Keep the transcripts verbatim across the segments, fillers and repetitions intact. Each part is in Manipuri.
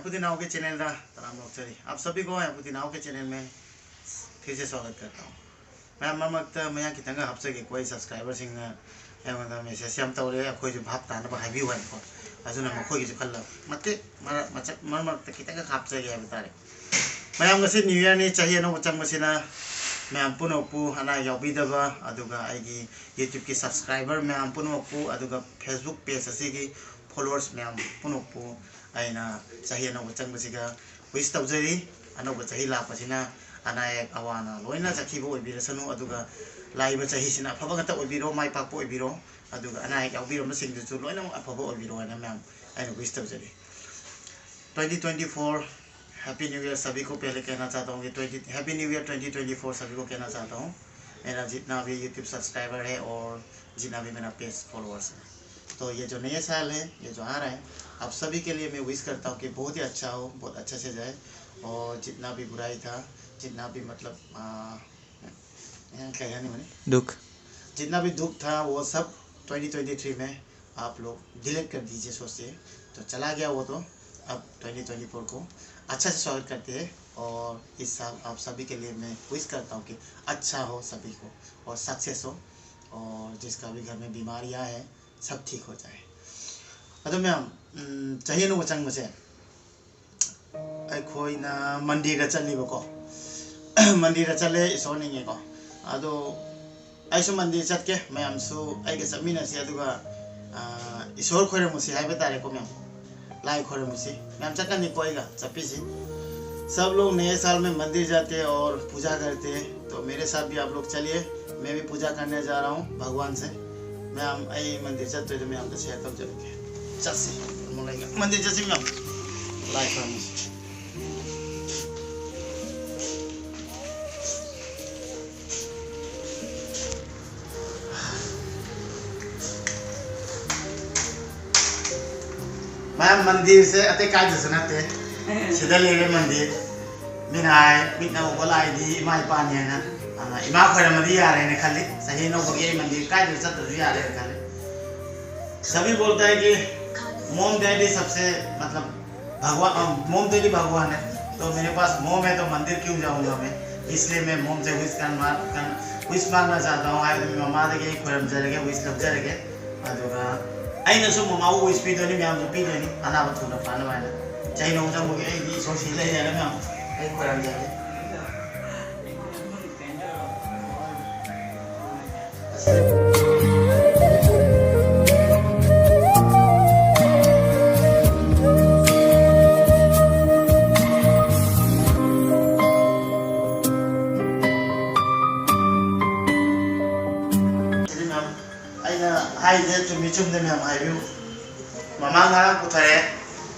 ꯑꯩꯕꯨꯗꯤ ꯅꯥꯎꯒꯤ ꯆꯦꯅꯦꯜꯗ ꯇꯔꯥꯝꯅ ꯑꯣꯛꯆꯔꯤ꯫ आप सभी को ꯑꯩꯕꯨꯗꯤ ꯅꯥꯎꯒꯤ ꯆꯦꯅꯦꯜ में फिर से स्वागत करता हूँ। ꯃꯌꯥꯝ, ꯃꯔꯛ ꯃꯔꯛꯇ ꯃꯌꯥꯝ ꯈꯤꯇꯪꯒ ꯍꯥꯞꯆꯒꯦꯀꯣ꯫ ꯑꯩ ꯁꯕꯁꯀ꯭ꯔꯥꯏꯕꯔꯁꯤꯡꯅ ꯑꯩꯉꯣꯟꯗ ꯃꯦꯁꯦꯖ ꯌꯥꯝ ꯇꯧꯔꯦ, ꯑꯩꯈꯣꯏꯁꯨ ꯚꯥꯞ ꯇꯥꯅꯕ ꯍꯥꯏꯕꯤꯌꯨ ꯍꯥꯏꯅꯀꯣ꯫ ꯑꯗꯨꯅ ꯃꯈꯣꯏꯒꯤꯁꯨ ꯈꯜꯂꯒ ꯃꯇꯦꯛ ꯃꯔꯛ ꯃꯆꯛ ꯃꯔꯛ ꯃꯔꯛꯇ ꯈꯤꯇꯪꯒ ꯍꯥꯞꯆꯒꯦ ꯍꯥꯏꯕ ꯇꯥꯔꯦ꯫ ꯃꯌꯥꯝ, ꯉꯁꯤ ꯅ꯭ꯌꯨ ꯏꯌꯔꯅꯤ, ꯆꯍꯤ ꯑꯅꯧꯕ ꯆꯪꯕꯁꯤꯅ ꯃꯌꯥꯝ ꯄꯨꯝꯅꯃꯛꯄꯨ ꯑꯅꯥ ꯌꯥꯎꯕꯤꯗꯕ, ꯑꯗꯨꯒ ꯑꯩꯒꯤ ꯌꯨꯇ꯭ꯌꯨꯕꯀꯤ ꯁꯕꯁꯀ꯭ꯔꯥꯏꯕꯔ ꯃꯌꯥꯝ ꯄꯨꯝꯅꯃꯛꯄꯨ, ꯑꯗꯨꯒ ꯐꯦꯁꯕꯨꯛ ꯄꯦꯖ ꯑꯁꯤꯒꯤ ꯐꯣꯂꯣꯋꯔꯁ ꯃꯌꯥꯝ ꯄꯨꯝꯅꯃꯛꯄꯨ ꯑꯩꯅ ꯆꯍꯤ ꯑꯅꯧꯕ ꯆꯪꯕꯁꯤꯒ ꯋꯤꯁ ꯇꯧꯖꯔꯤ꯫ ꯑꯅꯧꯕ ꯆꯍꯤ ꯂꯥꯛꯄꯁꯤꯅ ꯑꯅꯥ ꯑꯌꯦꯛ ꯑꯋꯥ ꯑꯅꯥ ꯂꯣꯏꯅ ꯆꯠꯈꯤꯕ ꯑꯣꯏꯕꯤꯔꯁꯅꯨ, ꯑꯗꯨꯒ ꯂꯥꯛꯏꯕ ꯆꯍꯤꯁꯤꯅ ꯑꯐꯕ ꯉꯥꯛꯇ ꯑꯣꯏꯕꯤꯔꯣ, ꯃꯥꯏ ꯄꯥꯛꯄ ꯑꯣꯏꯕꯤꯔꯣ, ꯑꯗꯨꯒ ꯑꯅꯥ ꯑꯌꯦꯛ ꯌꯥꯎꯕꯤꯔꯝꯕꯁꯤꯡꯗꯨꯁꯨ ꯂꯣꯏꯅꯃꯛ ꯑꯐꯕ ꯑꯣꯏꯕꯤꯔꯣ ꯍꯥꯏꯅ ꯃꯌꯥꯝ ꯑꯩꯅ ꯋꯤꯁ ꯇꯧꯖꯔꯤ꯫ Twenty twenty four happy new year सभी को पहले कहना चाहता हूँ कि twenty happy new year twenty twenty four सभी को कहना चाहता हूँ। मेरा जितना भी यूट्यूब सब्सक्राइबर है और जितना भी मेरा पेज फॉलोअर्स है, तो ये जो नया साल है, ये जो आ रहा है, आप सभी के लिए मैं विश करता हूँ कि बहुत ही अच्छा हो, बहुत अच्छे से जाए। और जितना भी बुराई था, जितना भी मतलब आ, यहाँ क्या कहने वाले, दुख। जितना भी दुख था वो सब ट्वेंटी ट्वेंटी थ्री में आप लोग डिलीट कर दीजिए सोच से। तो चला गया वो, तो अब ट्वेंटी ट्वेंटी फ़ोर को अच्छा से स्वागत करते हैं। और इस साल आप सभी के लिए मैं विश करता हूँ कि अच्छा हो सभी को और सक्सेस हो, और जिसका भी घर में बीमारियाँ है सब ठीक हो जाए। ꯑꯗꯣ ꯃꯌꯥꯝ, ꯎꯝ, ꯆꯍꯤ ꯑꯅꯧꯕ ꯆꯪꯕꯁꯦ ꯑꯩꯈꯣꯏꯅ ꯃꯟꯗꯤꯔꯗ ꯆꯠꯂꯤꯕꯀꯣ꯫ ꯃꯟꯗꯤꯔꯗ ꯆꯠꯂꯦ, ꯏꯁꯣꯔ ꯅꯤꯡꯉꯦꯀꯣ꯫ ꯑꯗꯣ ꯑꯩꯁꯨ ꯃꯟꯗꯤꯔ ꯆꯠꯀꯦ, ꯃꯌꯥꯝꯁꯨ ꯑꯩꯒ ꯆꯠꯃꯤꯟꯅꯁꯤ, ꯑꯗꯨꯒ ꯑ, ꯏꯁꯣꯔ ꯈꯣꯏꯔꯝꯃꯨꯁꯤ ꯍꯥꯏꯕ ꯇꯥꯔꯦꯀꯣ ꯃꯌꯥꯝ꯫ ꯂꯥꯏ ꯈꯣꯏꯔꯝꯃꯨꯁꯤ꯫ ꯃꯌꯥꯝ ꯆꯠꯀꯅꯤꯀꯣ ꯑꯩꯒ, ꯆꯠꯄꯤꯁꯤ꯫ सब लोग नए साल में मंदिर जाते हैं और पूजा करते हैं, तो मेरे साथ भी आप लोग चलिए। मैं भी पूजा करने जा रहा हूँ भगवान से। ꯃꯌꯥꯝ, ꯑꯩ ꯃꯟꯗꯤꯔ ꯆꯠꯇꯣꯏꯗꯣ ꯃꯌꯥꯝꯗ ꯁꯤꯌꯔ ꯇꯧꯖꯔꯛꯀꯦ꯫ ꯆꯠꯁꯤ꯫ ꯑꯃꯨꯛ ꯂꯩꯒ-, ꯃꯟꯗꯤꯔ ꯆꯠꯁꯤ ꯃꯌꯥꯝ꯫ ꯂꯥꯏ ꯈꯣꯏꯔꯝꯃꯨꯁꯤ꯫ ꯃꯌꯥꯝ, ꯃꯟꯗꯤꯔꯁꯦ ꯑꯇꯩ ꯀꯥꯏꯗꯁꯨ ꯅꯠꯇꯦ, ꯁꯤꯗ ꯂꯩꯔꯦ ꯃꯟꯗꯤꯔ꯫ ꯃꯤꯅ ꯍꯥꯏ, ꯃꯤꯠꯅ ꯎꯕ ꯂꯥꯏꯗꯤ ꯏꯃꯥ ꯏꯄꯥꯅꯤ ꯍꯥꯏꯅ, ꯑ, ꯏꯃꯥ ꯈꯣꯏꯔꯝꯃꯗꯤ ꯌꯥꯔꯦꯅ ꯈꯜꯂꯤ꯫ ꯆꯍꯤ ꯑꯅꯧꯕꯒꯤ ꯑꯩ ꯃꯟꯗꯤꯔ ꯀꯥꯏꯗ ꯆꯠꯇ꯭ꯔꯁꯨ ꯌꯥꯔꯦꯅ ꯈꯜꯂꯤ꯫ सभी बोलता है कि मोम डैडी सबसे, मतलब, भगवान, मोम तो नहीं भगवान है, तो मेरे पास मोम है तो मंदिर क्यों जाऊंगा मैं? इसलिए मैं मोम से विश कर मार कर विश मांगना चाहता हूँ। ꯍꯥꯏꯕꯗꯤ ꯃꯃꯥꯗꯒꯤ ꯑꯩ ꯈꯣꯏꯔꯝꯖꯔꯒꯦ, ꯋꯤꯁ ꯂꯧꯖꯔꯒꯦ꯫ ꯑꯗꯨꯒ ꯑꯩꯅꯁꯨ ꯃꯃꯥꯕꯨ ꯋꯤꯁ ꯄꯤꯗꯣꯏꯅꯤ, ꯃꯌꯥꯝꯁꯨ ꯄꯤꯗꯣꯏꯅꯤ, ꯑꯅꯥꯕ ꯊꯨꯅ ꯐꯅꯕ ꯍꯥꯏꯅ꯫ ꯆꯍꯤ ꯅꯧ ꯆꯪꯕꯒꯤ ꯑꯩꯗꯤ ꯏꯁꯣꯔꯁꯤ ꯂꯩꯔꯦꯅ ꯃꯌꯥꯝ ꯑꯩ ꯈꯣꯏꯔꯝꯖꯒꯦ꯫ ꯑꯩꯅ ꯍꯥꯏꯁꯦ ꯆꯨꯝꯃꯤ ꯆꯨꯝꯗꯦ ꯃꯌꯥꯝ ꯍꯥꯏꯕꯤꯌꯨ꯫ ꯃꯃꯥ ꯉꯔꯥꯡ ꯄꯨꯊꯔꯦ꯫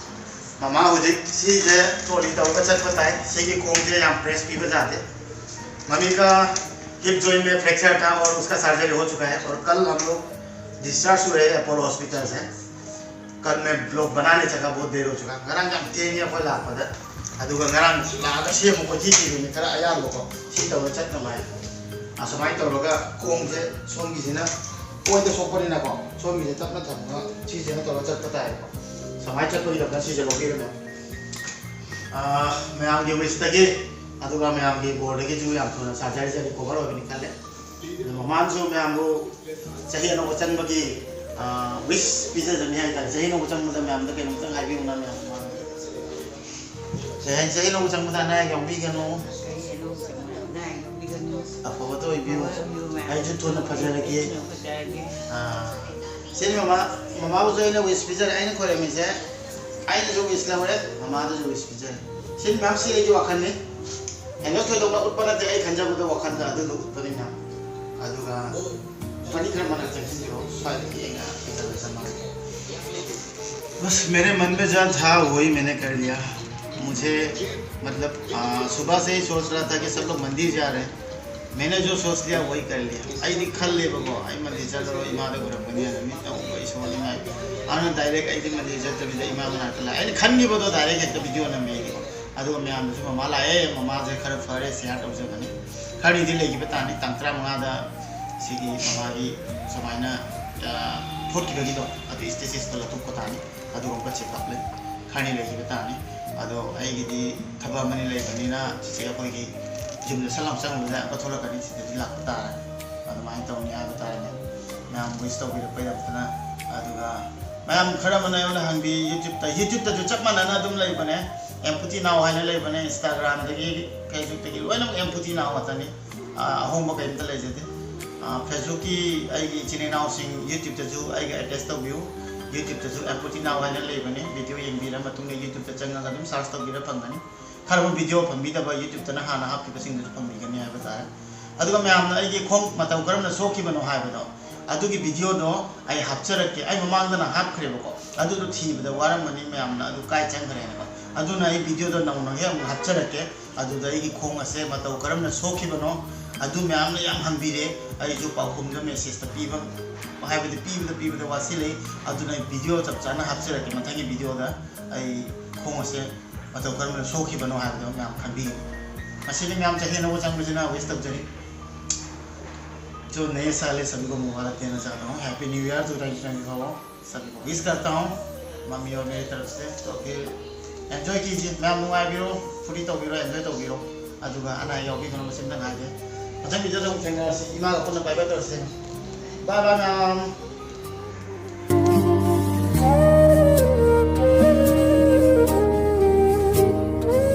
ꯃꯃꯥ ꯍꯧꯖꯤꯛ ꯁꯤꯁꯦ ꯇ꯭ꯔꯣꯂꯤ ꯇꯧꯔꯒ ꯆꯠꯄ ꯇꯥꯏ꯫ ꯁꯤꯒꯤ ꯈꯣꯡꯁꯦ ꯌꯥꯝ ꯄ꯭ꯔꯦꯁ ꯄꯤꯕ ꯌꯥꯗꯦ꯫ मम्मी का हिप जॉइंट में फ्रैक्चर था और उसका सर्जरी हो चुका है और कल हम लोग डिस्चार्ज हुए अपोलो हॉस्पिटल से। कल मैं ब्लॉग बनाने चला, बहुत देर हो चुका। ꯉꯔꯥꯡ ꯌꯥꯝ ꯊꯦꯡꯉꯦ ꯑꯩꯈꯣꯏ ꯂꯥꯛꯄꯗ꯫ ꯑꯗꯨꯒ ꯉꯔꯥꯡ ꯂꯥꯛꯑꯒ ꯁꯦꯝꯃꯨꯀꯣ ꯊꯤ ꯊꯤꯕꯅꯤ ꯈꯔ ꯑꯌꯥꯝꯕꯀꯣ꯫ ꯁꯤ ꯇꯧꯔ ꯆꯠꯅꯕ ꯍꯥꯏ꯫ ꯑꯁꯨꯃꯥꯏꯅ ꯇꯧꯔꯒ ꯈꯣꯡꯁꯦ ꯁꯣꯝꯒꯤꯁꯤꯅ ꯑꯣꯏꯗ ꯁꯣꯛꯄꯅꯤꯅꯀꯣ꯫ ꯁꯣꯝꯒꯤꯁꯦ ꯇꯞꯅ ꯊꯝꯃꯒ ꯁꯤꯁꯤꯅ ꯇꯧꯔꯒ ꯆꯠꯄ ꯇꯥꯏꯌꯦꯀꯣ꯫ ꯁꯨꯃꯥꯏꯅ ꯆꯠꯄꯒꯤꯗꯃꯛꯇ ꯁꯤꯁꯦ ꯂꯧꯕꯤꯔꯝꯃꯦ꯫ ꯑꯥ, ꯃꯌꯥꯝꯒꯤ ꯋꯤꯁꯇꯒꯤ ꯑꯗꯨꯒ ꯃꯌꯥꯝꯒꯤ ꯕꯣꯔꯗꯒꯤꯁꯨ ꯌꯥꯝ ꯊꯨꯅ ꯁꯔꯖꯔꯤꯁꯦ ꯔꯤꯀꯣꯚꯔ ꯑꯣꯏꯒꯅꯤ ꯈꯜꯂꯦ꯫ ꯑꯗꯣ ꯃꯃꯥꯅꯁꯨ ꯃꯌꯥꯝꯕꯨ ꯆꯍꯤ ꯑꯅꯧꯕ ꯆꯪꯕꯒꯤ, ꯑꯥ, ꯋꯤꯁ ꯄꯤꯖꯖꯅꯤ ꯍꯥꯏꯇꯥꯔꯦ꯫ ꯆꯍꯤ ꯑꯅꯧꯕ ꯆꯪꯕꯗ ꯃꯌꯥꯝꯗ ꯀꯩꯅꯣꯝꯇꯪ ꯍꯥꯏꯕꯤꯌꯨꯅ ꯃꯌꯥꯝ ꯃꯃꯥꯡꯗ꯫ ꯆꯍꯤ, ꯆꯍꯤ ꯑꯅꯧꯕ ꯆꯪꯕꯗ ꯑꯅꯥ ꯑꯌꯦꯛ ꯌꯥꯎꯕꯤꯒꯅꯨ꯫ ꯆꯍꯤ ꯑꯅꯧꯕ ꯆꯪꯕꯗ ꯑꯅꯥ ꯑꯌꯦꯛ ꯌꯥꯎꯕꯤꯒꯅꯨ꯫ ꯑꯐꯕꯇ ꯑꯣꯏꯕꯤꯌꯨ꯫ ꯑꯐꯕ ꯑꯣꯏꯕꯤꯌꯨ ꯃꯌꯥꯝ꯫ ꯑꯩꯁꯨ ꯊꯨꯅ ꯐꯖꯔꯒꯦ꯫ ꯊꯨꯅ ꯐꯖꯔꯒꯦ꯫ ꯑꯥ, ꯁꯤꯅꯤ ꯃꯃꯥ, ꯃꯃꯥꯕꯨꯁꯨ ꯑꯩꯅ ꯋꯤꯁ ꯄꯤꯖꯔꯦ꯫ ꯑꯩꯅ ꯈꯣꯏꯔꯝꯃꯤꯁꯦ ꯑꯩꯅꯁꯨ ꯋꯤꯁ ꯂꯧꯔꯦ, ꯃꯃꯥꯗꯁꯨ ꯋꯤꯁ ꯄꯤꯖꯔꯦ꯫ ꯁꯤꯅꯤ ꯃꯌꯥꯝ, ꯁꯤ ꯑꯩꯒꯤ ꯋꯥꯈꯜꯅꯤ꯫ ꯍꯦꯟꯗꯣꯛ ꯊꯣꯏꯗꯣꯛꯅ ꯎꯠꯄ ꯅꯠꯇꯦ, ꯑꯩ ꯈꯟꯖꯕꯗ ꯋꯥꯈꯜꯗ ꯑꯗꯨꯗꯣ ꯎꯠꯄꯅꯤꯅ꯫ ꯑꯗꯨꯒ ꯄꯅꯤ ꯈꯔ ꯃꯅꯥꯛ ꯆꯪꯁꯤꯟꯕꯤꯔꯣ, ꯁ꯭ꯋꯥꯏꯗꯒꯤ ꯑꯩꯅ ꯏꯟꯇꯔꯚꯤꯌꯨ ꯆꯪꯕ꯫ बस मेरे मन में जो था वही मैंने कर लिया। मुझे मतलब आ, सुबह से ही सोच रहा था कि सब लोग मंदिर जा रहे हैं। मैंने जो सोच लिया वही कर लिया। ꯑꯩꯗꯤ ꯈꯜꯂꯦꯕꯀꯣ, ꯑꯩ ꯃꯟꯗꯤꯔ ꯆꯠꯂꯔꯣꯏ, ꯏꯃꯥꯗ ꯈꯨꯔꯨꯝꯒꯅꯤ ꯍꯥꯏꯅ ꯃꯤꯠ ꯇꯧꯕ ꯏꯁꯣꯔꯅꯤ ꯍꯥꯏ꯫ ꯑꯗꯨꯅ ꯗꯥꯏꯔꯦꯛ ꯑꯩꯗꯤ ꯃꯟꯗꯤꯔ ꯆꯠꯇꯕꯤꯗ ꯏꯃꯥ ꯃꯅꯥꯛꯇ ꯂꯥꯛꯑꯦ꯫ ꯑꯩꯅ ꯈꯟꯈꯤꯕꯗꯣ ꯗꯥꯏꯔꯦꯛ ꯍꯦꯛꯇ ꯚꯤꯗꯤꯑꯣ ꯅꯝꯃꯦ ꯑꯩꯗꯤ꯫ ꯑꯗꯨꯒ ꯃꯌꯥꯝꯗꯁꯨ ꯃꯃꯥ ꯂꯥꯛꯑꯦ, ꯃꯃꯥꯁꯦ ꯈꯔ ꯐꯔꯦ, ꯁꯤꯌꯥꯔ ꯇꯧꯖꯕꯅꯤ꯫ ꯈꯔꯅꯤꯗꯤ ꯂꯩꯈꯤꯕ ꯇꯥꯅꯤ, ꯇꯥꯡ ꯇꯔꯥꯃꯉꯥꯗ ꯁꯤꯒꯤ ꯃꯃꯥꯒꯤ ꯁꯨꯃꯥꯏꯅ ꯊꯣꯛꯈꯤꯕꯒꯤꯗꯣ ꯑꯗꯨ ꯏꯁꯇꯦꯁꯤꯁꯇ ꯂꯧꯊꯣꯛꯄ ꯇꯥꯅꯤ꯫ ꯑꯗꯨꯒꯨꯝꯕ ꯆꯦꯛꯑꯞ ꯂꯩ꯫ ꯑꯅꯤ ꯂꯩꯈꯤꯕ ꯇꯥꯔꯅꯤ꯫ ꯑꯗꯣ ꯑꯩꯒꯤꯗꯤ ꯊꯕꯛ ꯑꯃꯅꯤ ꯂꯩꯕꯅꯤꯅ, ꯁꯤꯁꯦ ꯑꯩꯈꯣꯏꯒꯤ ꯌꯨꯝꯗ ꯁꯠ ꯂꯥꯎ ꯆꯪꯕꯗ ꯑꯃꯨꯛꯀ ꯊꯣꯛꯂꯛꯀꯅꯤ, ꯁꯤꯗꯗꯤ ꯂꯥꯛꯄ ꯇꯥꯔꯅꯤ꯫ ꯑꯗꯨꯃꯥꯏꯅ ꯇꯧꯅꯤ ꯍꯥꯏꯕ ꯇꯥꯔꯦ꯫ ꯃꯌꯥꯝ ꯋꯤꯁ ꯇꯧꯕꯤꯔꯛꯄꯒꯤꯗꯃꯛꯇꯅ꯫ ꯑꯗꯨꯒ ꯃꯌꯥꯝ ꯈꯔ ꯑꯃꯅ ꯑꯩꯉꯣꯟꯗ ꯍꯪꯕꯤ, YouTube-ꯇ, YouTube-ꯇꯁꯨ ꯆꯞ ꯃꯥꯟꯅꯅ ꯑꯗꯨꯝ ꯂꯩꯕꯅꯦ, ꯑꯦꯝꯄꯨꯇꯤ ꯅꯥꯎ ꯍꯥꯏꯅ ꯂꯩꯕꯅꯦ, Instagram-ꯗꯒꯤ, Facebook-ꯇꯒꯤ ꯂꯣꯏꯅꯃꯛ ꯑꯦꯝꯄꯨꯇꯤ ꯅꯥꯎ ꯉꯥꯛꯇꯅꯤ꯫ ꯑ, ꯑꯍꯣꯡꯕ ꯀꯔꯤꯝꯇ ꯂꯩꯖꯗꯦ꯫ ꯑ, Facebook-ꯀꯤ ꯑꯩꯒꯤ ꯏꯆꯤꯟ ꯏꯅꯥꯎꯁꯤꯡ YouTube-ꯇꯁꯨ ꯑꯩꯒ ꯑꯦꯇꯦꯁ ꯇꯧꯕꯤꯌꯨ꯫ YouTube-ꯇꯁꯨ ꯑꯦꯝꯄꯨꯇꯤ ꯅꯥꯎ ꯍꯥꯏꯅ ꯂꯩꯕꯅꯦ꯫ ꯚꯤꯗꯤꯑꯣ ꯌꯦꯡꯕꯤꯔ ꯃꯇꯨꯡꯗ YouTube-ꯇ ꯆꯪꯉꯒ ꯑꯗꯨꯝ ꯁꯥꯔꯆ ꯇꯧꯕꯤꯔ ꯐꯪꯒꯅꯤ꯫ ꯈꯔ ꯑꯃ ꯚꯤꯗꯤꯑꯣ ꯐꯪꯕꯤꯗꯕ, YouTube-ꯇꯅ ꯍꯥꯟꯅ ꯍꯥꯞꯈꯤꯕꯁꯤꯡꯗꯨꯁꯨ ꯐꯪꯕꯤꯒꯅꯤ ꯍꯥꯏꯕ ꯇꯥꯔꯦ꯫ ꯑꯗꯨꯒ ꯃꯌꯥꯝꯅ ꯑꯩꯒꯤ ꯈꯣꯡ ꯃꯇꯧ ꯀꯔꯝꯅ ꯁꯣꯛꯈꯤꯕꯅꯣ ꯍꯥꯏꯕꯗꯣ, ꯑꯗꯨꯒꯤ ꯚꯤꯗꯤꯑꯣꯗꯣ ꯑꯩ ꯍꯥꯞꯆꯔꯛꯀꯦ꯫ ꯑꯩ ꯃꯃꯥꯡꯗꯅ ꯍꯥꯞꯈ꯭ꯔꯦꯕꯀꯣ, ꯑꯗꯨꯗꯣ ꯊꯤꯕꯗ ꯋꯥꯔꯝꯃꯅꯤ ꯃꯌꯥꯝꯅ, ꯑꯗꯨ ꯀꯥꯏ ꯆꯪꯈ꯭ꯔꯦꯅꯀꯣ꯫ ꯑꯗꯨꯅ ꯑꯩ ꯚꯤꯗꯤꯑꯣꯗꯣ ꯅꯧꯅ ꯍꯦꯛ ꯑꯃꯨꯛ ꯍꯥꯞꯆꯔꯛꯀꯦ꯫ ꯑꯗꯨꯗ ꯑꯩꯒꯤ ꯈꯣꯡ ꯑꯁꯦ ꯃꯇꯧ ꯀꯔꯝꯅ ꯁꯣꯛꯈꯤꯕꯅꯣ, ꯑꯗꯨ ꯃꯌꯥꯝꯅ ꯌꯥꯝ ꯍꯪꯕꯤꯔꯦ꯫ ꯑꯩꯁꯨ ꯄꯥꯎꯈꯨꯝꯗ ꯃꯦꯁꯦꯖꯇ ꯄꯤꯕ, ꯍꯥꯏꯕꯗꯤ ꯄꯤꯕꯗ ꯄꯤꯕꯗ ꯋꯥꯁꯤꯜꯂꯛꯏ꯫ ꯑꯗꯨꯅ ꯑꯩ ꯚꯤꯗꯤꯑꯣ ꯆꯞ ꯆꯥꯅ ꯍꯥꯞꯆꯔꯛꯀꯦ ꯃꯊꯪꯒꯤ ꯚꯤꯗꯤꯑꯣꯗ꯫ ꯑꯩ ꯈꯣꯡ ꯑꯁꯦ ꯃꯇꯧ ꯀꯔꯝꯅ ꯁꯣꯛꯈꯤꯕꯅꯣ ꯍꯥꯏꯕꯗꯣ ꯃꯌꯥꯝ ꯈꯟꯕꯤꯌꯨ꯫ ꯉꯁꯤꯗꯤ ꯃꯌꯥꯝ ꯆꯍꯤ ꯑꯅꯧꯕ ꯆꯪꯕꯁꯤꯅ ꯋꯤꯁ ꯇꯧꯖꯔꯤ꯫ जो नए साल है सभी को मुबारक देना चाहता हूँ। Happy New Year to twenty twenty four। सभी को विश करता हूँ मम्मी और मेरी तरफ से। तो फिर एंजॉय कीजिए, ꯃꯌꯥꯝ ꯅꯨꯡꯉꯥꯏꯕꯤꯔꯣ, ꯐꯨꯔꯤ ꯇꯧꯕꯤꯔꯣ, ꯑꯦꯟꯖꯣꯏ ꯇꯧꯕꯤꯔꯣ꯫ ꯑꯗꯨꯒ ꯑꯅꯥ ꯑꯌꯦꯛ ꯌꯥꯎꯕꯤꯒꯅꯨ, ꯃꯁꯤꯝꯇꯪ ꯍꯥꯏꯒꯦ꯫ ꯃꯊꯪ ꯚꯤꯗꯤꯑꯣꯗ ꯑꯃꯨꯛ ꯊꯦꯡꯅꯔꯁꯤ, ꯏꯃꯥꯒ ꯄꯨꯟꯅ ꯕꯥꯏ ꯕꯥꯏ ꯇꯧꯔꯁꯤ꯫ ꯕꯥꯏ ꯕꯥꯏ ꯃꯌꯥꯝ꯫